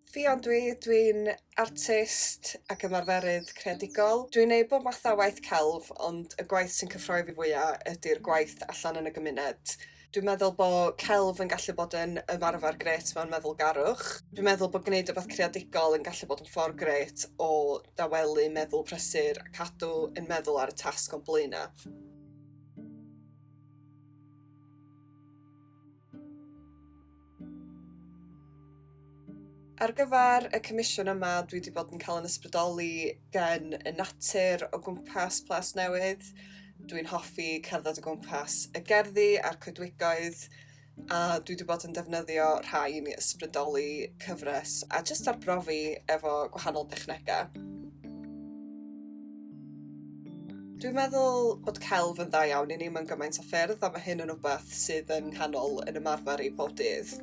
Ffion dwi, dwi'n artist ac ymarferydd creadigol. Dwi'n neud bob math o waith celf ond y gwaith sy'n cyffroi fi fwya ydi'r gwaith allan yn y gymuned. Dwi'n meddwl bo' celf yn gallu bod yn ymarfer grêt mewn meddwlgarwch. Dwi'n meddwl bod gwneud rywbeth creadigol yn gallu bod yn ffordd grêt o dawelu meddwl prysur a cadw yn meddwl ar y tasg o'n blaena'. Ar gyfer y comisiwn yma dwi 'di bod yn cael yn ysbrydoli gen y natur o gwmpas Plas Newydd. Dwi'n hoffi cerdded o gwmpas y gerddi a'r coedwigoedd a dwi 'di bod yn defnyddio rhain i ysbrydoli cyfres a jyst arbrofi efo gwahanol dechnegau. Dwi'n meddwl bod celf yn dda iawn i ni mewn gymaint o ffyrdd a ma' hyn yn wbath sydd yn nghanol yn ymarfer i bob dydd.